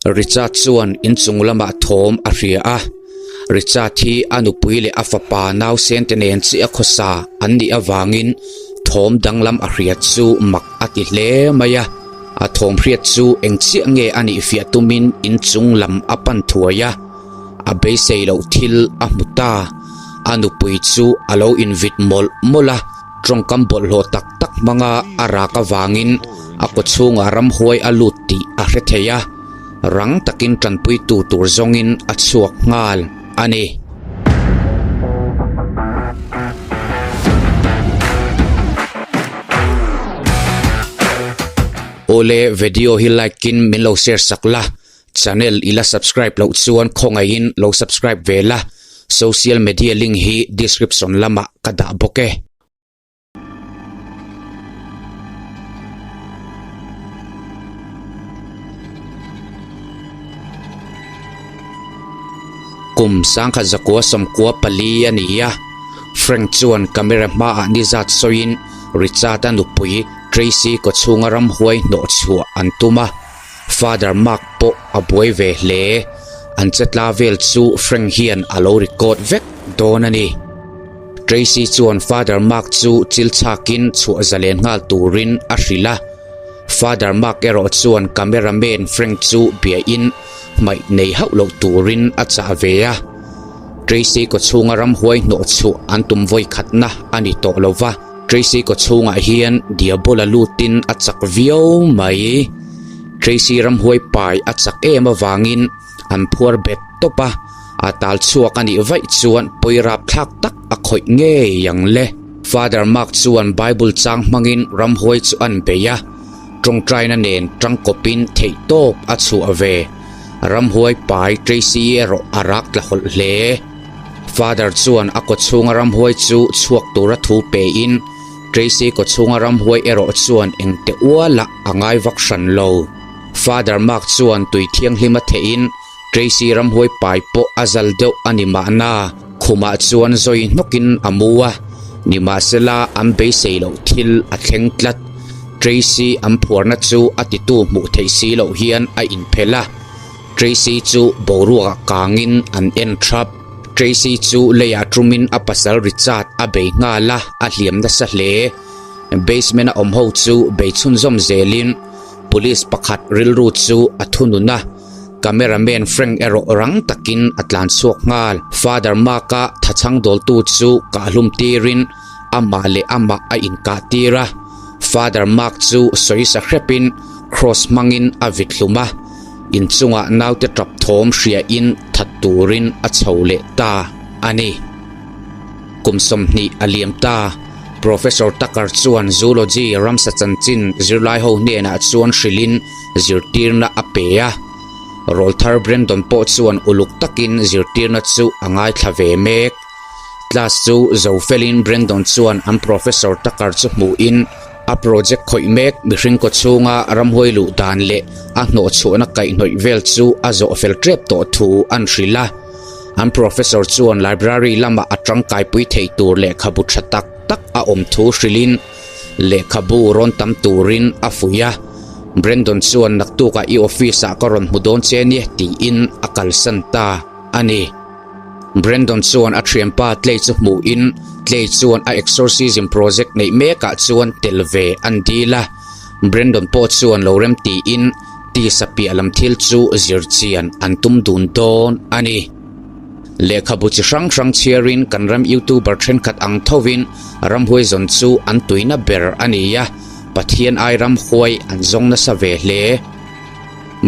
Richard chuan inchung lamah thawm a hria a, Richard hi a nupui leh a fapa nausen te nen chiah khawsa an nih avangin thawm danglam a hriat chu mak a ti hle mai a. A thawm hriat chu eng chiah nge a nih fiah tumin inchung lam a pan thuai a, a beisei loh thil a hmu ta. A nupui chu a lo invit mawlh mawlh a, tawngkam bawlhhlawh tak tak hmanga a rak avangin a kawchhungah ramhuai a lut tih a hre thei a, rang takin tanpuitu tur zawngin a chhuak nghal a ni. Awle video hi like in min lo share sak la, channel i la subscribe loh chuan khawngaihin lo subscribe ve la, social media link hi description lamah ka dah bawk e. Kum sangkhat zakua sawmkua pali a ni a, Frank chuan camera hmaah nizat sawiin Richard-a nupui Tracy kawchhunga ramhuai hnawh chhuah an tum a, Father Mark pawh a buai ve hle. An chetla vel chu Frank hian a lo record vek dawn a ni. Tracy chuan Father Mark chu chil chhakin chhuah zalen nghal turin a hrilh a. Father Mark erawh chuan cameraman Frank chu biain hmaih nei hauh loh turin a chah ve a. Tracy kawchhunga ramhuai hnawh chhuah an tum vawi khatna a ni tawh lo va. Tracy kawchhungah hian Diabola lutin a chak viau mai. Tracy ramhuai pai a chak em avangin an phuar bet tawp a, a tal chhuak a nih vaih chuan pawi rapthlak tak a khawih ngei ang le. Father Mark chuan Bible chang hmangin ramhuai chu an bei a, tawngtaina nen tangkawpin theihtawp a chhuah ve. Ramhuai pai Tracy erawh a rak tla hawlh hle. Father chuan a kawchhunga ramhuai chu chhuak tura thu pein Tracy kawchhunga ramhuai erawh chuan engte ualah a ngai vak hran lo. Father Mark chuan tui thianghlim a theihin Tracy ramhuai pai pawh a zal deuh a ni mahna khumah chuan zawi hnawkin a mu a, nimahsela an beisei loh thil a thleng tlat. Tracy an phuarna chu a titu hmuh theih si loh hian a inphelh a. Tracy chu boruakah kangin an en thap. Tracy chu leiah tumin a pasal Richard a bei nghal a, a hliam nasa hle. Basement a awm ho chu bei chhunzawm zelin police pakhat rilru chu a thunun a, cameraman Frank erawh rang takin a tlan chhuak nghal. Father Mark-a thachhang dawltu chu kahhlum tirin amah leh amah a inkah tir a, Father Mark chu sawisa hrepin cross hmangin a vit hlum a. Inchungah naute tap thawm hriain that turin a chho leh ta a ni. Kum 20 a liam ta. Professor Tucker chuan Zoology ramsa chanchin zirlai ho hnenah chuan hrilhin zirtirna a pe a. Rawlthar Brandon pawh chuan uluk takin zirtirna chu a ngaithla ve mek. Class chu zo felin Brandon chuan an Professor Tucker chu hmuhin, A project khawih mek mihring kaw chhunga ramhuai luh dan leh a hnawhchhuahna kaihhnawih vel chu a zawh fel tep tawh thu an hrilh a. An professor chuan library lamah a tangkaipui thei tur lehkhabu tha tak tak a awm thu hrilhin lehkhabu rawn tam turin a fuih a. Brandon chuan naktukah i office ah ka rawn hmu dawn che nia tiin a kalsan ta a ni. Brandon chuan a thianpa Clay chu hmuhin Clay chuan a exorcism project neih mekah chuan tel ve an dil a. Brandon pawh chuan lo rem tiin tisa piah lam thil chu zir chian an tum dun dawn a ni. Lehkhabu chi hrang hrang chhiarin kan ram youtuber thenkhat ang thovin ramhuai zawn chu an tuina ber a ni a, Pathian ai ramhuai an zawng nasa ve hle.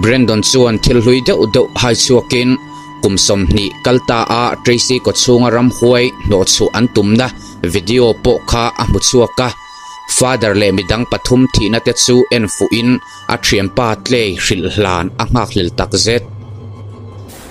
Brandon chuan thil hlui deuh deuh hai chhuakin kum 20 kal ta a Tracy kawchhunga ramhuai hnawhchhuah an tumna video pawh kha a hmu chhuak a. Father leh midang pathum thihna te chu en fuhin a thianpa Clay hrilh hlan a nghakhlel takzet.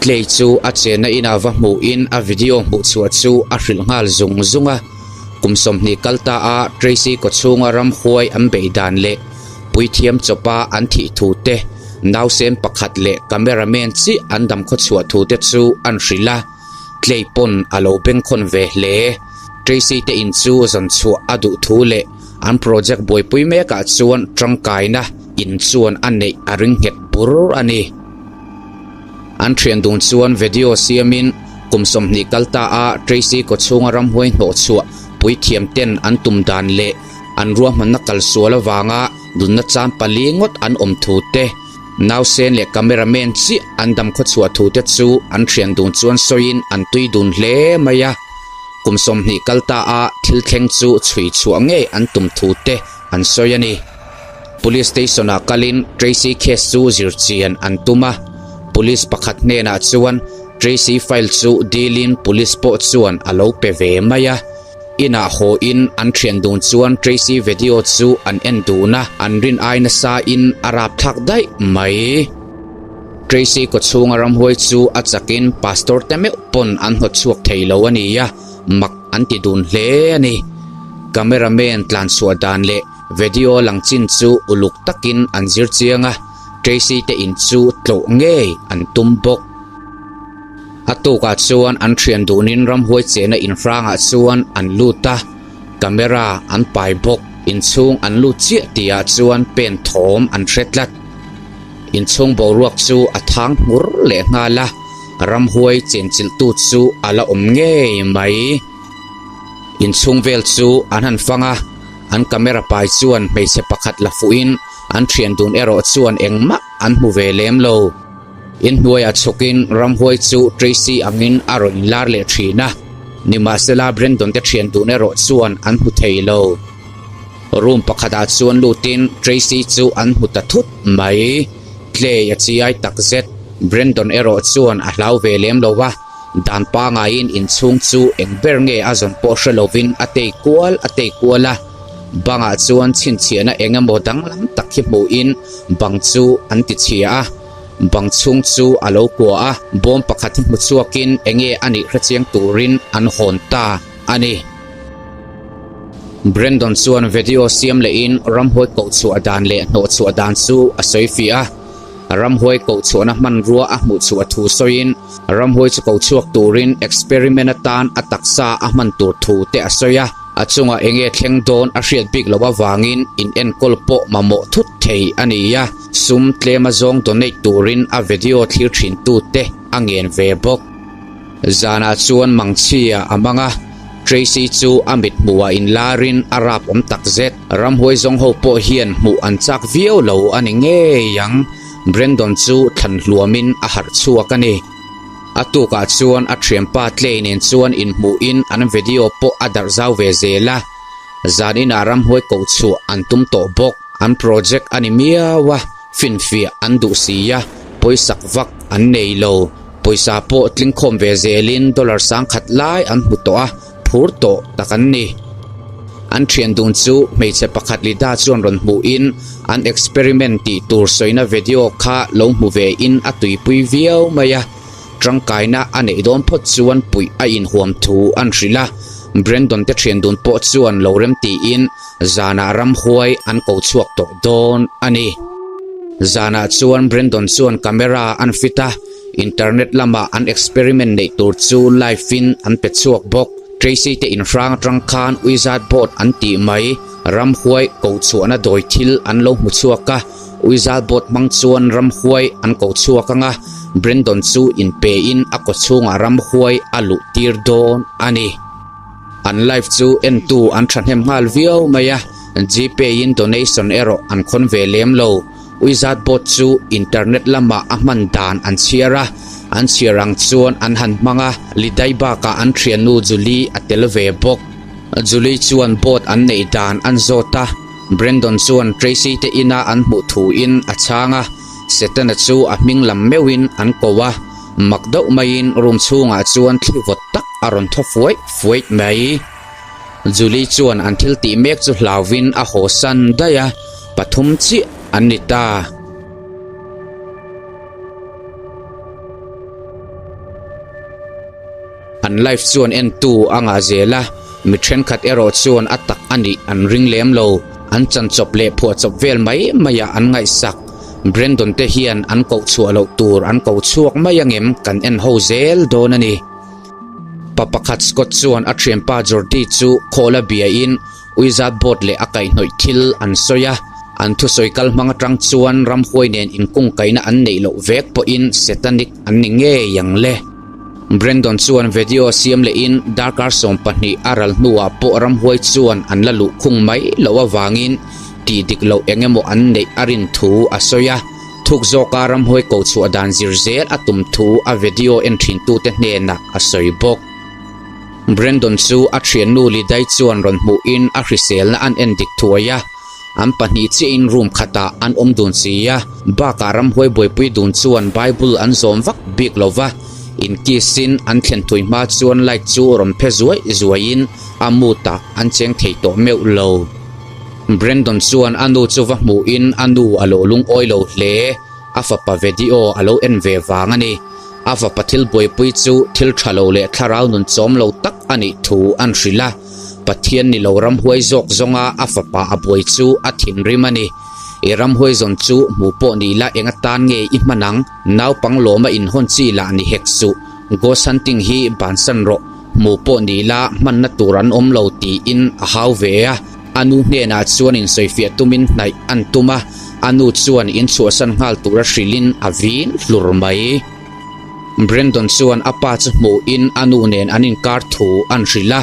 Clay chu a chenna inah va hmuhin a video hmuh chhuah chu a hrilh nghal zung zung a. Kum 20 kal ta a Tracy kawchhunga ramhuai an beih dan leh Puithiam chawpa an thih thu te, nausen pakhat leh cameraman chiah an dam khawchhuah thu te chu an hrilh a, Clay pawn a lo bengkhawn ve hle. Tracy te in chu zawn chhuah a duh thu leh an project buaipui mekah chuan tangkaina in chuan a neih a ring nghet bur a ni. An thian dun chuan video siamin kum 20 kal ta a Tracy kawchhunga ramhuai hnawhchhuah puithiam ten an tum dan leh an ruahmanna kalsual avanga nunna chan pali ngawt an awm thu te, nausen leh cameraman chiah an dam khawchhuah thu te chu an thian dun chuan sawiin an tui dun hle mai a. Kum 20 kal ta a thil thleng chu chhui chhuah ngei an tum thu te an sawi a ni. Police station ah kalin Tracy case chu zir chian an tum a, police pakhat hnenah chuan Tracy file chu dilin police pawh chuan a lo pe ve mai a. Inah haw in an thian dun chuan Tracy video chu an en dun a, an rin ai nasa in a rap thlak daih mai. Tracy kawchhunga ramhuai chu a chakin pastor te meuh pawn an hnawt chhuak thei lo a ni a, mak an ti dun hle a ni. Cameraman tlan chhuah dan leh video lang chin chu uluk takin an zir chiang a, Tracy te in chu tlawh ngei an tum bawk. A tukah chuan an thian dunin ramhuai chehna inhrangah chuan an lut a, camera an pai bawk. Inchhung an lut chiah tihah chuan pen thawm an hre tlat. Inchhung boruak chu a thang hmur leh nghal a, ramhuai chenchilhtu chu a la awm ngei mai. Inchhung vel chu an han fang a, an camera pai chuan hmeichhe pakhat la fuhin an thian dun erawh chuan engmah an hmu ve lem lo. Inhnuaiah chhukin ramhuai chu Tracy angin a rawn inlar leh thin a, nimahsela Brandon te thian dun erawh chuan an hmu thei lo. Room pakhatah chuan lutin Tracy chu an hmu ta thut mai. Clay a chiai takzet. Brandon erawh chuan a hlau ve lem lo a, dan pangaiin inchhung chu eng ber nge a zawn pawh hre lovin a tei kual a tei kual a. Bangah chuan chhinchhiahna eng emaw danglam tak hi hmuhin bang chu an ti chhia a. Bang chhung chu a lo kua a, bawm pakhat hi hmu chhuakin eng nge a nih hrechiang turin an hawn ta a ni. Brandon chuan video siam lehin ramhuai koh chhuah dan leh hnawh chhuah dan chu a sawi fiah a. Ramhuai koh chhuahna hmanrua a hmuh chhuah thu sawiin ramhuai chu ko chhuak turin experiment atan a taksa a hman tur thu te a sawi a. A chungah eng nge thleng dawn a hriat bik loh avangin in enkawl pawh mamawh thut thei a ni a, sum tlem a zawng donate turin a video thlir thin tute a ngen ve bawk. Zanah chuan mangchhia a mang a, Tracy chu a mit hmuhah inlarin a rap awm tak zet. Ramhuai zawng ho pawh hian hmuh an chak viau lo a ni ngei ang. Brandon chu thlan hluamin a harh chhuak a ni. A tukah chuan a thianpa Clay nen chuan inhmuhin an video pawh a darh zau ve zel a, zan inah ramhuai koh chhuah an tum tawh bawk. An project a ni miau a, finfiah an duh si a, pawisak vak an nei lo. Pawisa pawh tlingkhawm ve zelin dollar 1000 lai an hmu tawh a, phur tawh tak an ni. An thian dun chu hmeichhe pakhat Lida chuan rawn hmuhin an experiment tih tur sawina video kha lo hmu vein a tuipui viau mai a, tangkaina a neih dawn phawt chuan puih a inhuam thu an hrilh a. Brandon te thian dun pawh chuan lo rem tiin zanah ramhuai an ko chhuak tawh dawn a ni. Zanah chuan Brandon chuan camera an fit a. Internet lama an experiment neih tur chu live in an pe chhuak bawk. Tracy te inhrang atang khan Wizard Board an tih mai, ramhuai ko chhuahna dawi thil an lo hmu chhuak a. Wizard Board hmang chuan ramhuai an ko chhuak ang a, Brandon chu inpe in a kawchhungah ramhuai a luh tir dawn a ni. An live chu entu an thahnem nghal viau mai a, Gpay in donation erawh an khawn ve lem lo. Wizard Bot chu internet lamah a hman dan an chhiar a, an chhiar ang chuan an han hmang a, Lidai bakah an thiannu Julie a tel ve bawk. Julie chuan bot an neih dan an zawt a, Brandon chuan Tracy te ina an hmuh thuin a chhang a, Setana chu a hming lam meuhin an ko a, mak deuh maiin room chhungah chuan thli vawt tak a rawn thaw fuaih fuaih mai. Julie chuan an thil tih mek chu hlauvin a haw san daih a, pathum chiah an ni ta. An live chuan entu a ngah zel a, mi thenkhat erawh chuan a tak a nih an ring lem lo. An chanchawp leh phuahchawp vel mai maiah an ngaihsak. Brandon te hian an koh chhuah loh tur an ko chhuak mai angem kan en ho zel dawn a ni. Pa pakhat Scott chuan a thianpa Jordi chu call a biain Wizard board leh a kaihhnawih thil an sawi a. An thusawi kal hmang atang chuan ramhuai nen inkungkaihna an neih loh vek pawhin Satanic an ni ngei ang le. Brandon chuan video siam lehin darkar 12 a ral hnuah pawh ramhuai chuan an la luh khung mai loh avangin tih dik loh eng emaw an neih a rin thu a sawi a. Thuk zawka ramhuai ko chhuah dan zir zel a tum thu a video en thintute hnenah a sawi bawk. Brandon chu a thiannu Lidai chuan rawn hmuhin a hriselna an en dik thuai a, an pahnih chiahin room khatah an awm dun si a, bakah ramhuai buaipui dun chuan Bible an zawm vak bik lo va, inkiss-in an thlen thui hma chuan light chu rawn phe zuai zuaiin a mood-ah an cheng thei tawh meuh lo. Brandon chuan a nu chu va hmuhin a nu a lo lungawi lo hle, a fapa video a lo en ve vang a ni. A fapa thil buaipui chu thil tha lo leh thlarau nun chawm lo tak a nih thu an hrilh a, Pathian ni lo ramhuai zawk zawnga a fapa a buai chu a thinrim a ni. I ramhuai zawn chu hmuh pawh ni la eng atan nge i hman ang? Naupang lawma inhawn chi lah ni hek suh. Ghost hunting hi bansan rawh. Hmuh pawh ni la hmanna tur an awm lo tiin a hau ve a. A nu hnenah chuan insawifiah tumin hnaih an tum a, a nu chuan inchhuahsan nghal tura hrilhin a vin hlur mai. Brandon chuan a pa chu hmuhin a nu nen an inkar thu an hrilh a,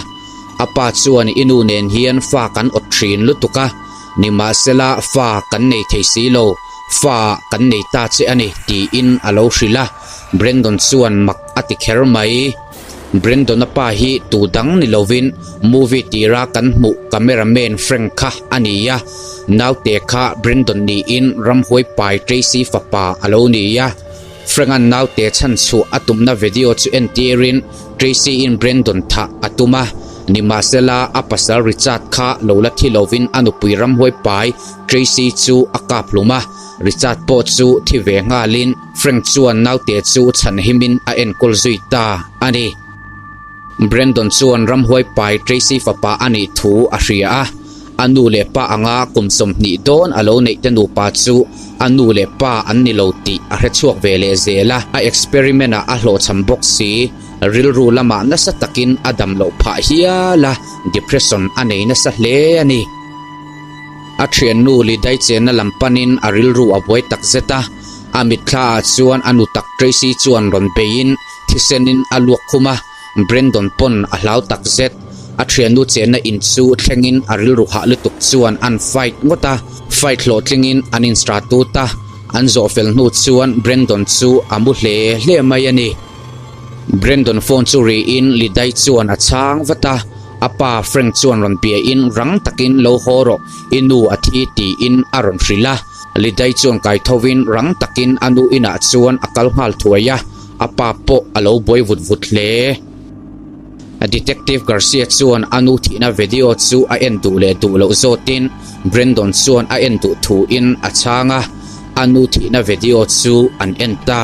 a pa chuan i nu nen hian fa kan awt thin lutuk a, nimahsela fa kan nei thei si lo, fa kan nei ta che a ni tiin a lo hrilh a, Brandon chuan mak a ti kher mai. Brandon-a pa hi tu dang ni lovin movie tira kan hmuh cameraman Frank kha a ni a, naute kha Brandon niin ramhuai pai Tracy fapa a lo ni a. Frank-a'n naute chhan chhuah a tumna video chu entirin Tracy-in Brandon thah a tum a, nimahsela a pasal Richard kha lo la thi lovin a nupui ramhuai pai Tracy chu a kap hlum a, Richard pawh chu thi ve nghalin Frank chuan naute chu chhanhimin a enkawl zui ta a ni. Brandon chuan ramhuai pai Tracy fapa a nih thu a hria a, a nu leh pa anga kum 20 dawn a lo neih te nupa chu a nu leh pa an ni lo tih a hre chhuak ve leh zel a, a experiment-ah a hlawhchham bawk si. Rilru lamah nasa takin a dam loh phah hial a, depression a nei nasa hle a ni. A thiannu Lidai chenna lam panin a rilru a buai tak zet a. A mitthlaah chuan a nu tak Tracy chuan rawn beiin thisenin a luak khum a, Brandon pawn a hlau tak zet. A thiannu chenna in chu thlengin a rilru hah lutuk chuan an fight ngawt a, fight hlawhtlingin an insta tut a, an zawh fel hnu chuan Brandon chu a mu hle hle mai a ni. Brandon phone chu riin Lidai chuan a chhang vat a, a pa Frank chuan rawn biain rang takin lo haw rawh, i nu a thi tiin a rawn hrilh a. Lidai chuan kai thovin rang takin a nu inah chuan a kal nghal thuai a, a pa pawh a lo buai vut vut hle. Detective Garcia chuan a nu thihna video chu a en duh leh duh loh zawtin Brandon chuan a en duh thuin a chhang a, a nu thihna video chu an en ta.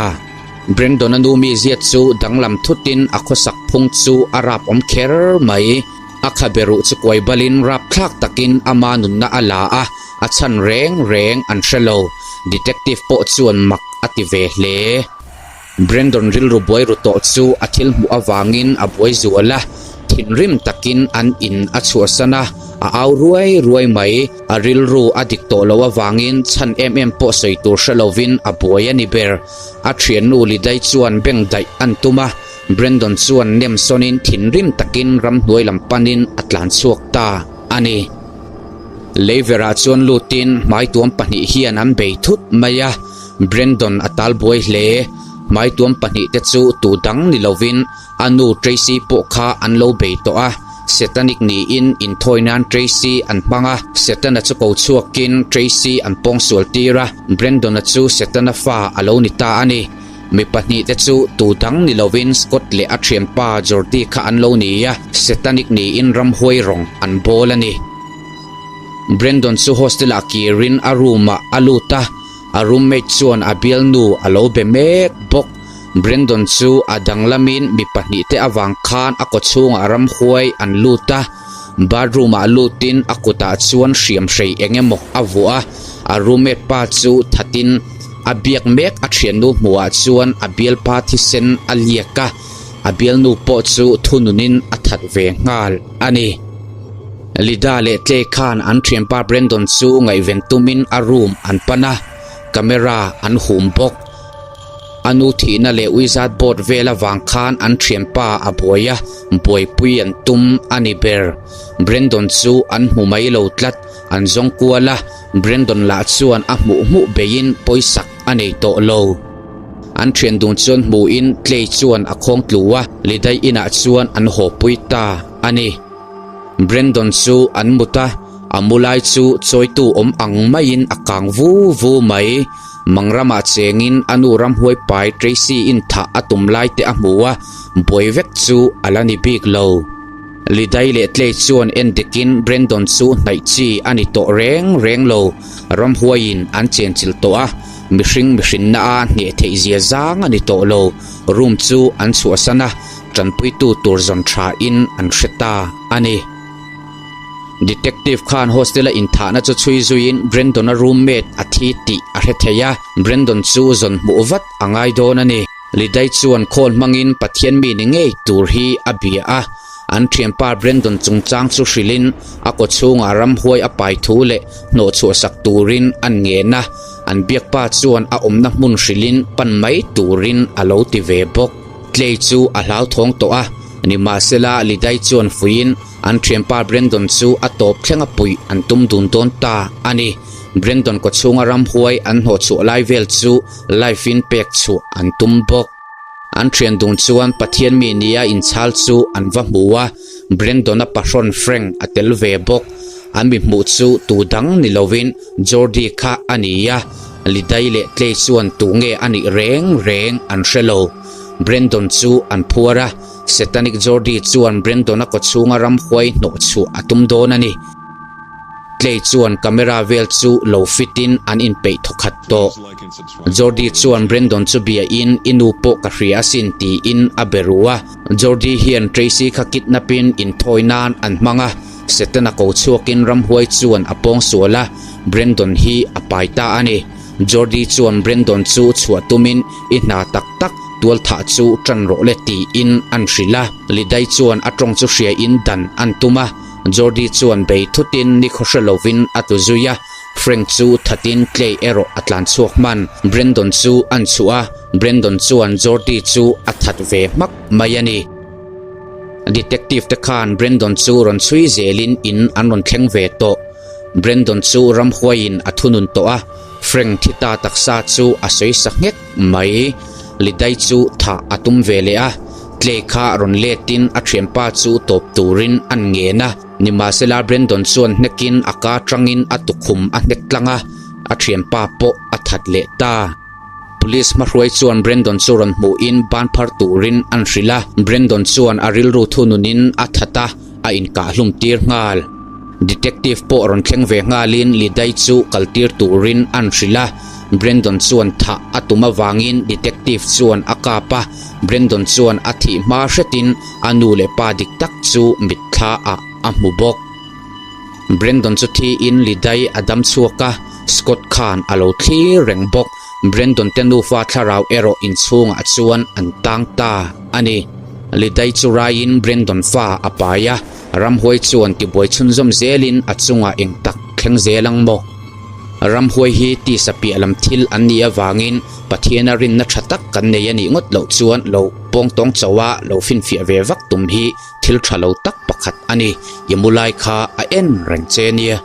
Brandon-a nu mizia chu danglam thutin a khawsak phung chu a rap awm kher mai. A khabe ruh chu kuai balin rapthlak takin ama nunna a la a, a chhan reng reng an hre lo. Detective pawh chuan mak a ti ve hle. Brandon rilru buai ru tawh chu a thil hmuh avangin a buai zual a, thinrim takin an in a chhuahsan a, a au ruai ruai mai. A rilru a dik tawh loh avangin chhan em em pawh sawi tur hre lovin a buai a ni ber. A thiannu Lidai chuan beng daih an tum a, Brandon chuan nem sawnin thinrim takin ramhnuai lam panin a tlan chhuak ta a ni. Leiverah chuan lutin hmaituam pahnih hian an bei thut mai a, Brandon a tal buai hle. Hmaituam pahnih te chu tu dang ni lovin a nu Tracy pawh kha an lo bei tawh a, Satanic niin inthawi nan Tracy an hmang a, Setana chu ko chhuakin Tracy an pawngsual tir a, Brandon-a chu Setana fa a lo ni ta a ni. Mi pahnih te chu tu dang ni lovin Scott leh a thianpa Jordi kha an lo ni a, Satanic niin ramhuai rawng an bawl a ni. Brandon chu hostel ah kirin a room ah a lut a, a roommate chuan a bialnu a lo be mek bawk. Brandon chu a danglamin mi pahnih te avang khan a kawchhungah ramhuai an lut a, bathroom ah lutin a kutah chuan hriam hrei eng emaw a vuah a, a roommate pa chu thatin a biak mek a thiannu hmuhah chuan a bialpa thisen a liak a, a bialnu pawh chu thununin a that ve nghal a ni. Lida leh Tlei khan an thianpa Brandon chu ngaihven tumin a room an pan a, camera an hum bawk. A nu thihna leh wizard board vel avang khan an thianpa a buai a, buaipui an tum a ni ber. Brandon chu an hmu mai lo tlat, an zawng kual a, Brandon lah chuan a hmuh hmuh beiin pawisak a nei tawh lo. An thian dun chuan hmuhin Tlei chuan a khawng tlu a, Lidai inah chuan an hawpui ta a ni. Brandon chu an mut a, a mu lai chu chawitu awm ang maiin a kang vu vu mai. Mangramah chengin a nu ramhuai pai Tracy in thah a tum lai te a hmu a, buai vek chu a la ni bik lo. Lidai leh Tlei chuan en dikin Brandon chu hnaih chi a ni tawh reng reng lo, ramhuaiin an chenchilh tawh a, mihring mihrinna a hneh theih zia zang a ni tawh lo. Room chu an chhuahsan a, tanpuitu tur zawn thain an hre ta a ni. Detective khan hostel-a inthahna chu chhui zuiin Brandon-a roommate a thi tih a hre thei a, Brandon chu zawn hmuh vat a ngai dawn a ni. Lidai chuan khawl hmangin Pathian mi ni ngei tur hi a bia a, an thianpa Brandon chungchang chu hrilhin a kawchhungah ramhuai a pai thu leh hnawhchhuahsak turin an ngen a, an biakpa chuan a awmna hmun hrilhin pan mai turin a lo ti ve bawk. Tlei chu a hlauthawng tawh a, nimahsela Lidai chuan fuiin an thianpa Brandon chu a tawp thlenga puih an tum dun dawn ta a ni. Brandon kawchhunga ramhuai an hnawhchhuah lai vel chu live in pek chhuah an tum bawk. An thian dun chuan Pathian mi nia inchhal chu an va hmu a, Brandon-a pahrawn Frank a tel ve bawk. An mi hmuh chu tu dang ni lovin Jordi kha a ni a, Lidai leh Tlei chuan tu nge a nih reng reng an hre lo. Brandon chu an phuar a, Satanic Jordi chuan Brandon-a kawchhunga ramhuai hnawh chhuah a tum dawn a ni. Tlei chuan camera vel chu lo fit in an inpeih thawkhat tawh. Jordi chuan Brandon chu bia in i nu pawh ka hria asin tiin a be ru a. Jordi hian Tracy kha kidnap in inthawi nan an hmang a, Setana ko chhuakin ramhuai chuan a pawng sual a, Brandon hi a pai ta a ni. Jordi chuan Brandon chu chhuah tumin i hna tak tak tualthah chu tan rawh le tiin an hrilh a. Lidai chuan a tawng chu hria in dan an tum a. Jordi chuan bei thutin nikhaw hre lovin a tlu zui a, Frank chu thatin Clay erawh a tlan chhuak hman. Brandon chu an chhuah a, Brandon chuan Jordi chu a that ve hmak mai a ni. Detective te khan Brandon chu rawn chhui zelin in an rawn thleng ve tawh. Brandon chu ramhuaiin a thunun tawh a, Frank thi ta taksa chu a sawi sa nghek mai. Lidai chu thah a tum ve leh a, Clay kha rawn letin a thianpa chu tawp turin an ngen a. Nimahsela Brandon chuan hnekin a ka tangin a tukhum a hnek tlang a, a thianpa pawh a that leh ta. Police hmahruai chuan Brandon chu rawn hmuhin ban phar turin an hrilh a, Brandon chuan a rilru thununin a that a, a inkahhlum tir nghal. Detective pawh rawn thleng ve nghalin Lidai chu kal tir turin an hrilh a, Brandon chuan thah a tum avangin detective chuan a kap a, Brandon chuan a thih hma hretin a nu leh pa dik tak chu mitthla ah a hmu bawk. Brandon chu thiin Lidai a dam chhuak a, Scott khan a lo thlir reng bawk. Brandon te nufa thlarau erawh inchhungah chuan an tang ta a ni. Lidai chu raiin Brandon fa a pai a, ramhuai chuan tibuai chhunzawm zelin a chungah eng tak thleng zel ang maw? Ramhuai hi tisa piah lam thil an nih avangin Pathiana rinna tha tak kan nei a nih ngawt loh chuan lo pawngtawng chauha lo finfiah ve vak tum hi thil tha lo tak pakhat a ni. I mu lai kha a en reng che nia.